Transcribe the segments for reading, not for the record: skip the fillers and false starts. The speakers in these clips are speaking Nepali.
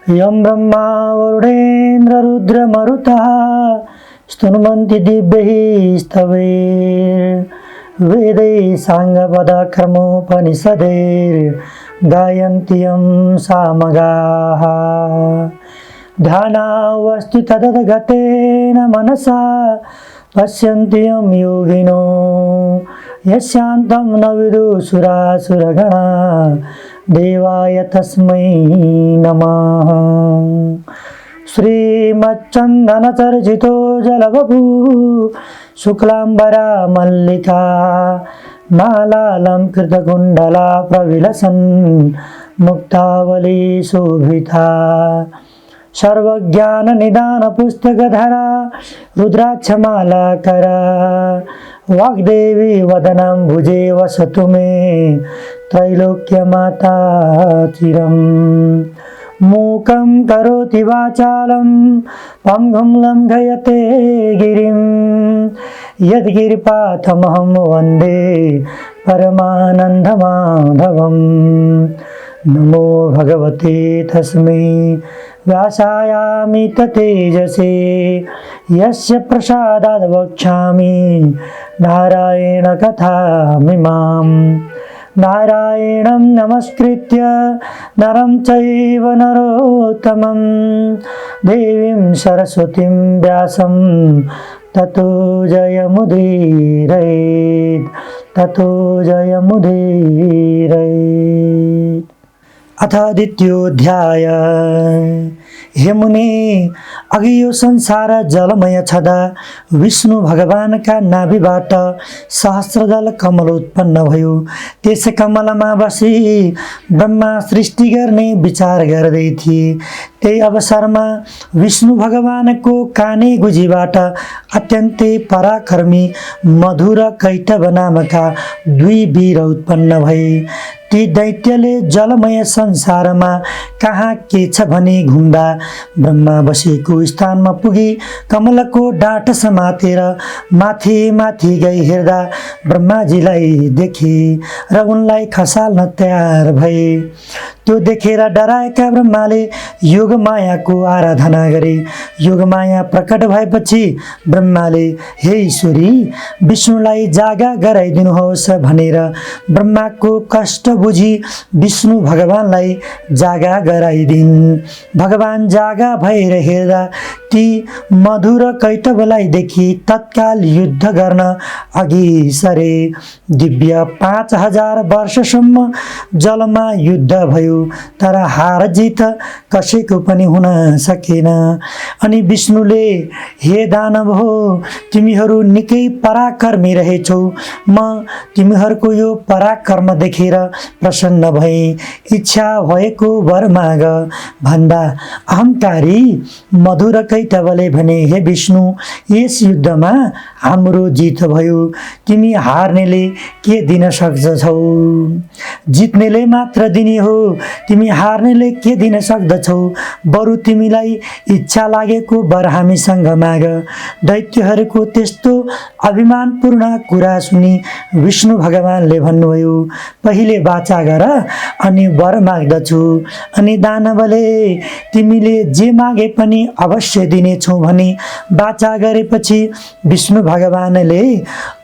यं ब्रह्मा वरुणेन्द्र रुद्र मरुतः स्तुन्वन्ति दिव्यैः स्तवैर्वेदैः साङ्गपदक्रमोपनिषदैर्गायन्ति यं सामगाः ध्यानावस्थि तदगतेन मनसा पश्यन्ति यं योगिनो यस्यान्तं न विदुषुरासुरगणा देवाय तस्मै नमः। श्रीमच्चन्दनचर्चितो जलवपु शुक्लाम्बरा मल्लिका मालालंकृतकुण्डला प्रविलसन् मुक्तावली शोभिता सर्वज्ञाननिदानपुस्तकधरा रुद्राक्षमालाकरा वाग्देवी वदनाम्बुजे वसतु मे त्रैलोक्यमाता चिरम् मूकं करोति वाचालं पङ्गुं लङ्घयते गिरिं यद्गिरिपाथमहं वन्दे परमानन्दमाधवम्। नमो भगवते तस्मै व्यासायामि तेजसे यस्य प्रसादाद् वक्ष्यामि नारायण कथामिमाम्। नारायणं नमस्कृत्य नरं चैव नरोत्तमं देवीं सरस्वतीं व्यासं ततो जयमुदीरयेत् ततो जयमुदीरयेत्। अथ द्वितीयोऽध्याय। हे मुनि, अघि यो संसार जलमय छँदा विष्णु भगवानका नाभिबाट सहस्रदल कमल उत्पन्न भयो। त्यस कमलमा बसी ब्रह्मा सृष्टि गर्ने विचार गर्दै थिए। त्यही अवसरमा विष्णु भगवानको काने गुजीबाट अत्यन्तै पराक्रमी मधुर कैटभ नामका दुई वीर उत्पन्न भए। ती दैत्यले जलमय संसारमा कहाँ के छ भनी घुम्दा ब्रह्मा बसेको स्थानमा पुगी कमलको डाँठ समातेर माथि माथि गई हेर्दा ब्रह्माजीलाई देखे र उनलाई खसाल्न तयार भए। त्यो देखेर डराएका ब्रह्माले योगमायाको आराधना गरे। योगमाया प्रकट भएपछि ब्रह्माले हे ईश्वरी, विष्णुलाई जागा गराइदिनुहोस् भनेर ब्रह्माको कष्ट बुझी विष्णु भगवानलाई जागा गराइदिन्। भगवान जागा भएर हेर्दा ती मधुर कैटभलाई देखि तत्काल युद्ध गर्न अघि सरे। दिव्य 5000 वर्षसम्म जलमा युद्ध भयो, तर हार जित कसैको पनि हुन सकेन। अनि विष्णुले हे दानव हो, तिमीहरू निकै पराक्रमी रहेछौ। म तिमीहरूको यो पराक्रम देखेर प्रसन्न भए। इच्छा भएको वर माग भन्दा अहंकारी मधुर कैटभले भने, हे विष्णु, यस युद्धमा हाम्रो जित भयो, तिमी हार्नेले के दिन सक्छौ? जित्नेले मात्र दिने हो, तिमी हार्नेले के दिन सक्दछौ? बरु तिमीलाई इच्छा लागेको वर हामीसँग माग। दैत्यहरूको त्यस्तो अभिमानपूर्ण कुरा सुनि विष्णु भगवानले भन्नुभयो, पहिले वाचा गर अनि वर माग्दछु। अनि दानवले तिमीले जे मागे पनि अवश्य दिनेछौ भने वाचा गरेपछि विष्णु भगवानले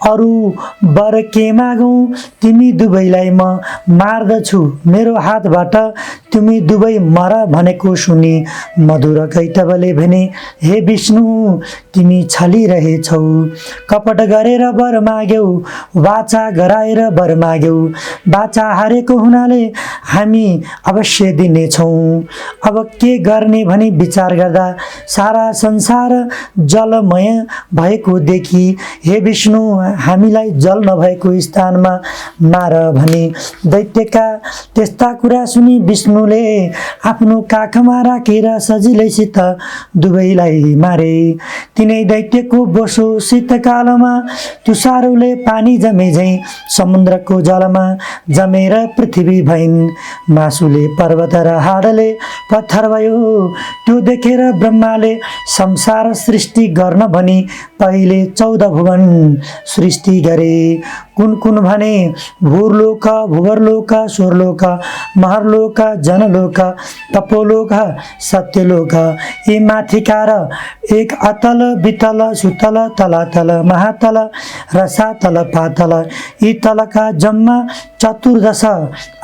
अरू वर के मागौँ, तिमी दुवैलाई म मार्दछु, मेरो हातबाट तिमी दुवै मर भनेको सुनि मधुर कैटभले भने, हे विष्णु, तिमी छलिरहेछौ। कपट गरेर वर माग्यौ, वाचा गराएर वर माग्यौ। वाचा हारेको हुनाले हामी अवश्य दिनेछौँ। अब के गर्ने भनी विचार गर्दा सारा संसार जलमय भएको देखि, हे विष्णु, हामीलाई जल नभएको स्थानमा मार भनी दैत्यका त्यस्ता कुरा सुनि विष्णुले आफ्नो काखमा राखेर सजिलैसित दुवैलाई मारे। तिनै दैत्यको बोसो शीतकालमा तुषारले पानी जमे झैं समुद्रको जलमा जमेर पृथ्वी भइन्। मासुले पर्वत र हाडले पत्थर भयो। त्यो देखेर ब्रह्माले संसार सृष्टि गर्न भनी पहिले 14 भुवन सृष्टि गरे। कुन कुन भने भूर्लोक भुवरलोक स्वर्लोक महरलोक जनलोक तपोलोक सत्यलोक। यी माथिका र एक अतल वितल सुतल तलातल महातल रसातल पातल यी तलका जम्मा 14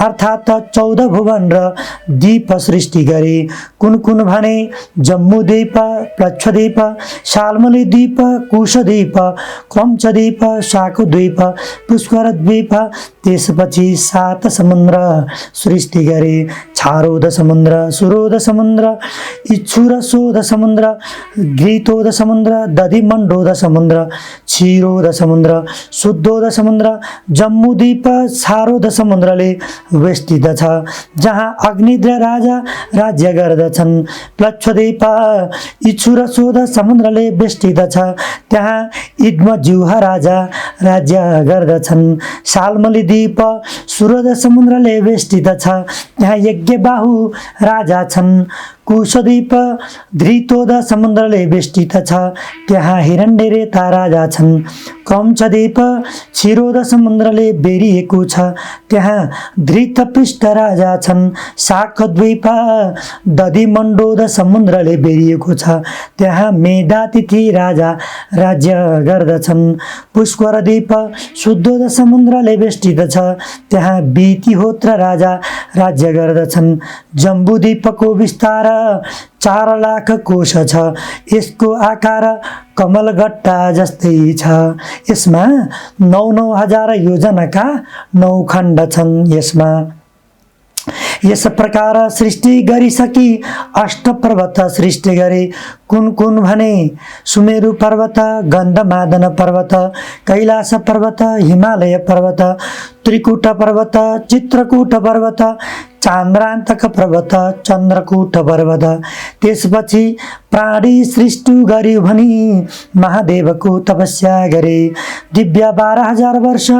अर्थात् 14 भुवन र द्वीप सृष्टि गरे। कुन कुन भने जम्बूद्वीप प्लक्षद्वीप शाल्मली द्वीप कुशद्वीप क्रौञ्चद्वीप शाकुद्वीप पुष्करद्वीप। त्यसपछि 7 समुद्र सृष्टि गरे। छारोद समुद्र सुरोद समुद्र इच्छुर शोध समुद्र घृतोद समुद्र दधिमण्डोद समुद्र क्षीरोद समुद्र शुद्धोद समुद्र। जम्बूद्वीप छारोद समुद्रले वेष्टित छ जहाँ अग्निद्र राजा राज्य गर्दछन्। प्लक्षद्वीप इच्छुर शोध समुद्रले वेष्टित छ त्यहाँ इद्मजिह्वा राजा राज्य गर्दछन्। शाल्मली द्वीप सुरोद समुद्रले वेष्टित छ त्यहाँ यज्ञबाहु राजा छन्। कुशद्वीप धृतोद समुद्रले वेष्टित छ त्यहाँ हिरण्यरेता राजा छन्। क्रौञ्चद्वीप क्षीरोद समुद्रले बेरिएको छ त्यहाँ धृतपृष्ठ राजा छन्। शाकद्वीप दधिमण्डोद समुद्रले बेरिएको छ त्यहाँ मेधातिथि राजा राज्य गर्दछन्। पुष्करद्वीप शुद्धोद समुद्रले वेष्टित छ त्यहाँ वितिहोत्र राजा राज्य गर्दछन्। जम्बूद्वीपको विस्तार 4 लाख कोश छ यसको आकार कमलगट्टा जस्तै छ। यसमा 9 हजार योजनाका 9 खण्ड छन्। यसमा यस प्रकार सृष्टि गरिसकी 8 पर्वत सृष्टि गरे। कुन कुन भने सुमेरु पर्वत गन्धमादन पर्वत कैलाश पर्वत हिमालय पर्वत त्रिकुट पर्वत चित्रकूट पर्वत चान्द्रान्तक पर्वत चन्द्रकूट पर्वत। त्यसपछि प्राणी सृष्टि गर्यो भनी महादेवको तपस्या गरे। दिव्य 12,000 वर्ष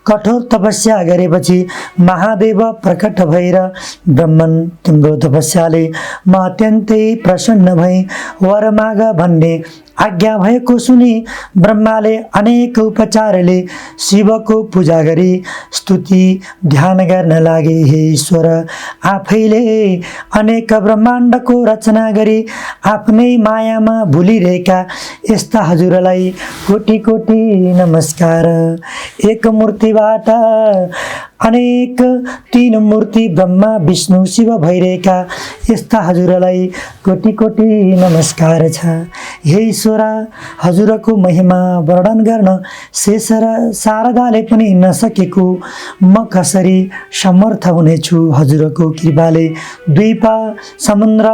कठोर तपस्या गरेपछि महादेव प्रकट भएर ब्रह्मन तिम्रो तपस्याले म अत्यन्तै प्रसन्न भई वर माग भन्ने आज्ञा भएको सुनि ब्रह्माले अनेक उपचारले शिवको पूजा गरी स्तुति ध्यान गर्न लागे। हे ईश्वर आफैले अनेक ब्रह्माण्डको रचना गरी आफ्नै मायामा भुलिरहेका यस्ता हजुरलाई कोटि कोटि नमस्कार। एक मूर्तिबाट अनेक 3 मूर्ति ब्रह्मा विष्णु शिव भइरहेका यस्ता हजुरलाई कोटि कोटि नमस्कार छ। हे ईश्वर हजुरको महिमा वर्णन गर्न शेष र शारदाले पनि नसकेको म कसरी समर्थ हुनेछु। हजुरको कृपाले द्वीप समुद्र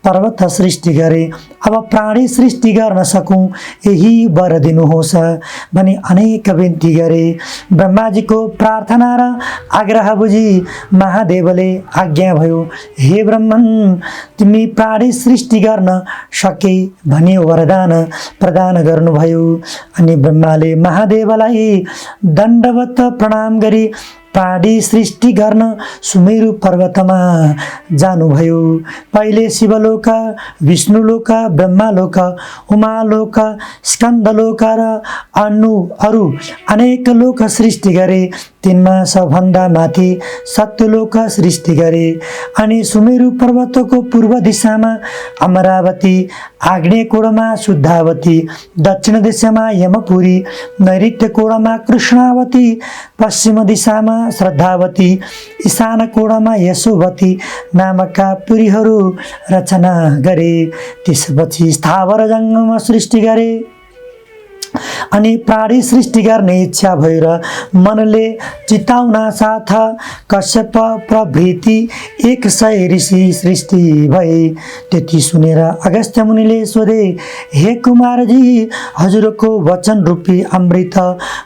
पर्वत सृष्टि गरे अब प्राणी सृष्टि गर्न सकूं यही वर दिनुहोस् भनी अनेक बिन्ती गरे। ब्रह्माजीको प्रार्थना र आग्रह बुझी महादेवले आज्ञा भयो। हे ब्रह्मन तिमी प्राणी सृष्टि गर्न सके भनी वरदान प्रदान गर्नुभयो। अनि ब्रह्माले महादेवलाई दण्डवत प्रणाम गरी प्राणी सृष्टि गर्न सुमेरु पर्वतमा जानुभयो। पहिले शिवलोक विष्णुलोक ब्रह्मालोक उमालोक स्कन्दलोक र अरू अनेक लोक सृष्टि गरे। तिनमा सबभन्दा माथि सत्यलोक सृष्टि गरे। अनि सुमेरु पर्वतको पूर्व दिशामा अमरावती आग्नेय कोणमा शुद्धावती दक्षिण दिशामा यमपुरी नैऋत्य कोणमा कृष्णावती पश्चिम दिशामा श्रद्धावती ईशान कोणमा यशोवती नामका पुरीहरू रचना गरे। त्यसपछि स्थावर जङ्गम सृष्टि गरे। अनि प्राणी सृष्टि गर्ने इच्छा भएर मनले चिताउन साथ कश्यप प्रभृति 100 ऋषि सृष्टि भए। त्यति सुनेर अगस्त्य मुनिले सोधे, हे कुमारजी हजुरको वचन रूपी अमृत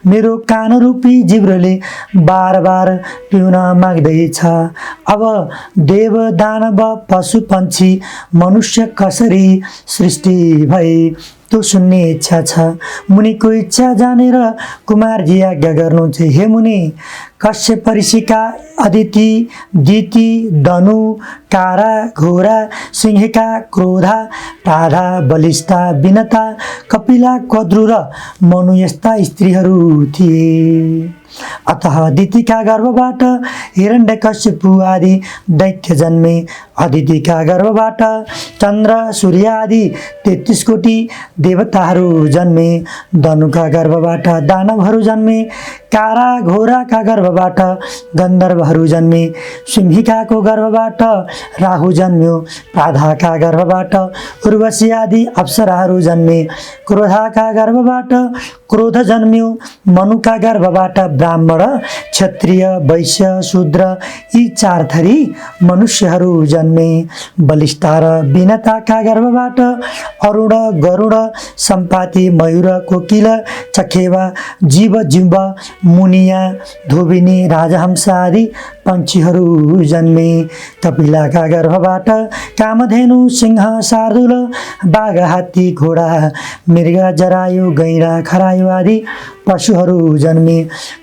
मेरो कान रूपी जिब्रोले बार बार पिउन माग्दैछ। अब देव दानव पशु पक्षी मनुष्य कसरी सृष्टि भए त्यो सुन्ने इच्छा छ। मुनिको इच्छा जानेर कुमारजी आज्ञा गर्नुहुन्छ। हे मुनि, कश्यप ऋषिका अदिति, दिति, धनु, कारा, घोरा, सिंहिका, क्रोधा, टाढा, बलिष्ठा, विनता, कपिला, कद्रु र मनु यस्ता स्त्रीहरू थिए। अतः अदितिका गर्भबाट हिरण्यकश्यपु आदि दैत्य जन्मे। अदितिका गर्भबाट चन्द्र, सूर्य आदि 33 कोटी देवताहरू जन्मे। धनुका गर्भबाट दानवहरू जन्मे। कारा, घोराका गर्भबाट गन्धर्वहरू जन्मे। सिंहिकाको गर्भबाट राहु जन्म्यो। प्राधाका गर्भबाट उर्वशी आदि अप्सराहरू जन्मे। क्रोधाका गर्भबाट क्रोध जन्म्यो। मनुका गर्भबाट ब्राह्मण, क्षत्रिय, वैश्य, शूद्र यी 4 थरी मनुष्यहरू जन्मे। बलिष्ठा र विनताका गर्भबाट अरुण, गरुड, सम्पाति, मयूर, कोकिल, चखेवा, जीव, जिम्ब, मुनिया, धोबिनी, राजहंस आदि पन्छीहरू जन्मे। कपिलाका गर्भबाट कामधेनु, सिंह, शार्दूल, बाघ, हात्ती, घोडा, मृग, जरायु, गैँडा, खरायो आदि पशुहरू जन्मे।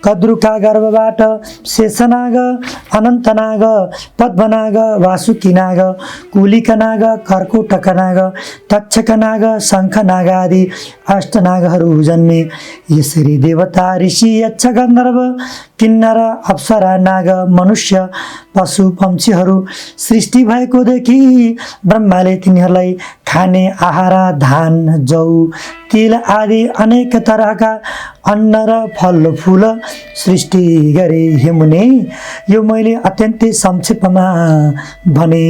कद्रुका गर्भबाट शेषनाग, अनन्तनाग, पद्मनाग, वासुकीनाग, कुलिकनाग, कर्कोटकनाग, तक्षकनाग, शङ्खनाग आदि अष्टनागहरू जन्मे। यसरी देवता, ऋषि, यक्ष, गन्धर्व, किन्नर, अप्सरा, नाग, मनुष्य, पशु, पक्षीहरू सृष्टि भएकोदेखि ब्रह्माले तिनीहरूलाई खाने आहार, धान, जौ, तिल आदि अनेक तरहका अन्न र फल फूल सृष्टि गरे। हे मुनि, यो मैले अत्यन्तै संक्षेपमा भने,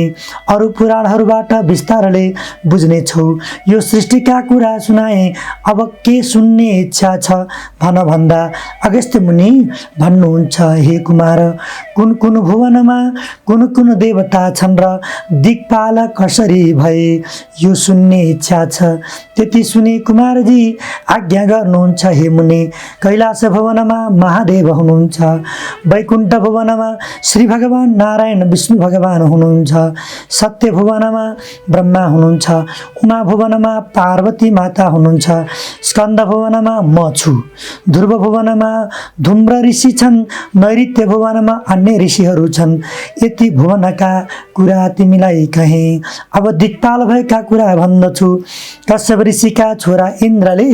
अरू पुराणहरूबाट विस्तारले बुझ्नेछौ। यो सृष्टिका कुरा सुनाए, अब के सुन्ने इच्छा छ भन भन्दा अगस्त्य मुनि भन्नुहुन्छ, हे कुमार, कुन कुन भुवनमा कुन कुन देवता छन् र दिक्पाल कसरी भए, यो सुन्ने इच्छा छ। त्यति सुने कुमारजी आज्ञा गर्नुहुन्छ। हे मुनि, कैलाश भुवनमा महादेव हुनुहुन्छ। वैकुण्ठ भुवनमा श्री भगवान नारायण विष्णु भगवान हुनुहुन्छ। सत्य भुवनमा ब्रह्मा हुनुहुन्छ। उमा भुवनमा पार्वती माता हुनुहुन्छ। स्कन्द भुवनमा म छु। ध्रुव भुवनमा धुम्र ऋषि छन्। नैऋत्य भुवनमा अन्य ऋषिहरू छन्। यति भुवनका कुरा तिमीलाई कहे। अब दिक्पाल भएका कुरा भन्दछु। कश्यप ऋषिका छोरा इन्द्रले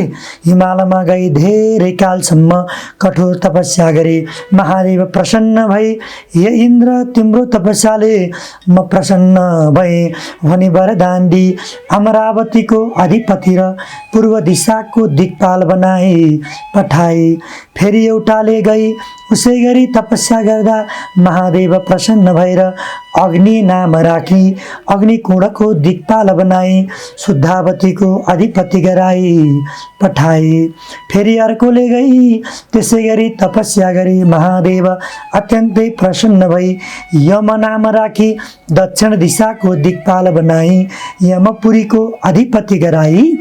हिमालयमा गई धेरै कालसम्म कठोर तपस्या गरे। महादेव प्रसन्न भए। हे इन्द्र, तिम्रो तपस्याले म प्रसन्न भए भनी वरदान दिई अमरावतीको अधिपति र पूर्व दिशाको दिक्पाल बनाए पठाए। फेरि एउटाले गई उसै गरी तपस्या गर्दा महादेव प्रसन्न भएर अग्नि नाम राखी अग्निकुण्डको दिक्पाल बनाए। शुद्धावतीको अधिपति गराई पठाए। फेरि अर्कोले गई त्यसै गरी तपस्या गरी महादेव अत्यन्तै प्रसन्न भई यम नाम राखी दक्षिण दिशाको दिक्पाल बनाई यमपुरीको अधिपति गराई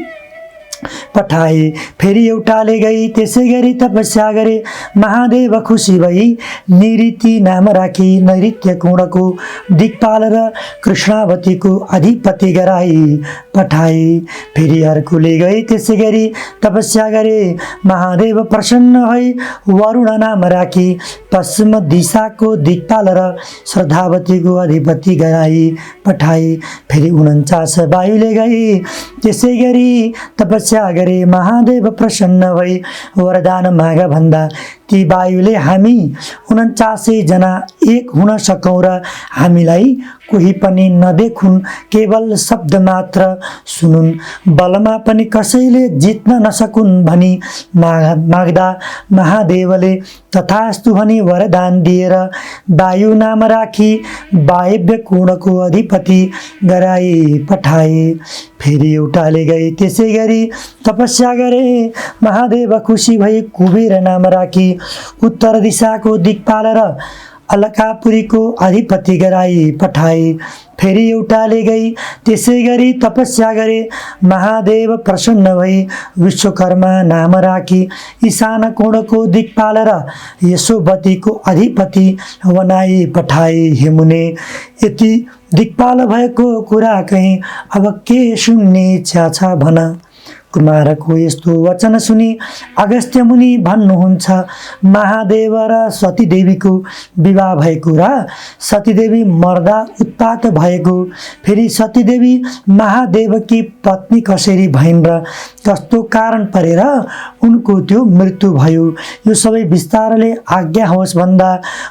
पठाए। फेरि एउटाले गई त्यसै गरी तपस्या गरे। महादेव खुसी भई निऋति नाम राखी नैऋत्य कुण्डको दिक्पाल र कृष्णावतीको अधिपति गराई पठाए। फेरि अर्कोले गई त्यसै गरी तपस्या गरे। महादेव प्रसन्न भई वरुण नाम राखी पश्चिम दिशाको दिक्पाल र श्रद्धावतीको अधिपति गराई पठाए। फेरि 49 वायुले गई त्यसै गरी तपस्या गरे। महादेव प्रसन्न भई वरदान माग भन्दा ती वायुले हामी 49 जना एक हुन सकौँ र हामीलाई कोही पनि नदेखुन्, केवल शब्द मात्र सुनुन्, बलमा पनि कसैले जित्न नसकुन् भनी माग्दा महादेवले तथास्तु भनी वरदान दिएर वायु नाम राखी वायव्य कुण्डको अधिपति गराई पठाए। फेरि एउटाले गई त्यसै गरी तपस्या गरे। महादेव खुसी भई कुबेर नाम राखी उत्तर दिशाको दिक्पाल र अलकापुरीको अधिपति गराई पठाए। फेरि एउटाले गई त्यसै गरी तपस्या गरे। महादेव प्रसन्न भई विश्वकर्मा नाम राखी ईशान कुण्डको दिक्पाल र यशोवतीको अधिपति बनाई पठाए। हे मुने, यति दिक्पाल भएको कुरा कहीं अब के सुन्ने इच्छा छ भन। कुमारको यस्तो वचन सुनि अगस्त्य मुनि भन्नुहुन्छ, महादेव र सतीदेवीको विवाह भएको र सतीदेवी मर्दा उत्पात भएको, फेरि सतीदेवी महादेवकी पत्नी कसरी भइन् र कस्तो कारण परेर उनको त्यो मृत्यु भयो, यो सबै विस्तारले आज्ञा होस् भन्दा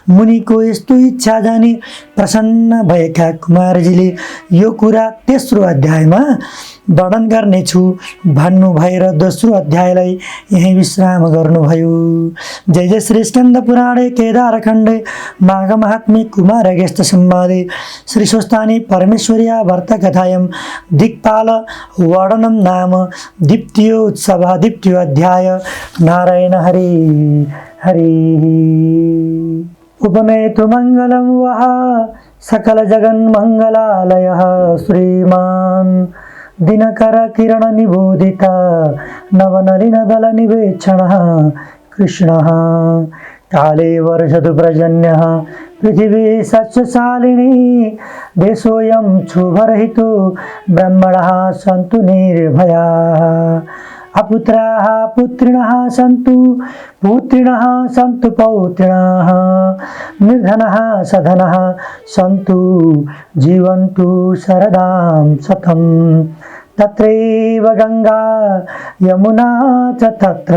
मुनिको यस्तो इच्छा जानी प्रसन्न भएका कुमारजीले यो कुरा तेस्रो अध्यायमा वर्णन गर्नेछु भन्नु भएर दोस्रो अध्यायलाई यही विश्राम गर्नुभयो। जय जय श्री स्कन्द पुराणे केदारखण्डे माघ महात्म्ये कुमार अगस्त्य संवादे श्री स्वस्थानी परमेश्वर्या व्रत कथायं दिक्पाल वर्णनम नाम द्वितीयो अध्याय। नारायण हरि हरि। उपनेतु मंगलम वह सकल जगन् मंगलालयः श्रीमान दिनकर किरण निबोधिता नवनलिन दल निवेक्षणः कृष्णः। काले वर्षतु पर्जन्यः पृथिवी सस्यशालिनी देशोऽयं क्षोभरहितो ब्रह्मणः सन्तु निर्भयाः। अपुत्राः पुत्रिणः सन्तु पुत्रिणः सन्तु पौत्रिणः निर्धनः सधनः सन्तु जीवन्तु शरदां शतम्। तत्रैव गंगा यमुना च तत्र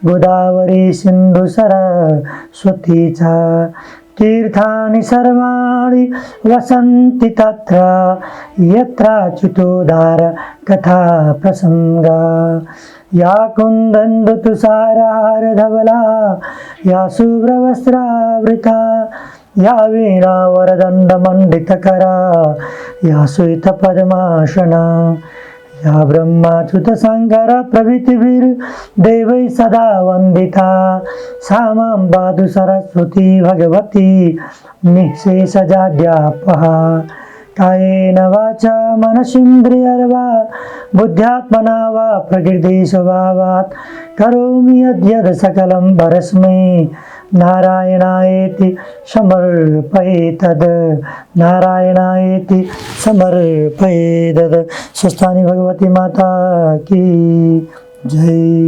गोदावरी सिन्धु सरस्वती च तीर्थानि सर्वाणि वसन्ति तत्र यत्र च्युतोदार कथा प्रसंगा। या कुन्दन्तु तुषारहारधवला या शुभ्रवस्त्रावृता या वीणा वरदण्डमण्डितकरा या श्वेतपद्मासना या ब्रह्माच्युत शङ्कर प्रभृतिभिर्देवैः सदा वन्दिता सा मां पातु सरस्वती भगवती निःशेषजाड्यापहा। कायेन वाचा मनसीन्द्रियर्वा बुद्ध्यात्मना वा प्रकृतिस्वभावात् करोमि यद्यत् सकलं परस्मै नारायणायेति समर्पयेतद् नारायणायेति समर्पयेतद्। स्वस्थानी भगवती माता की जय।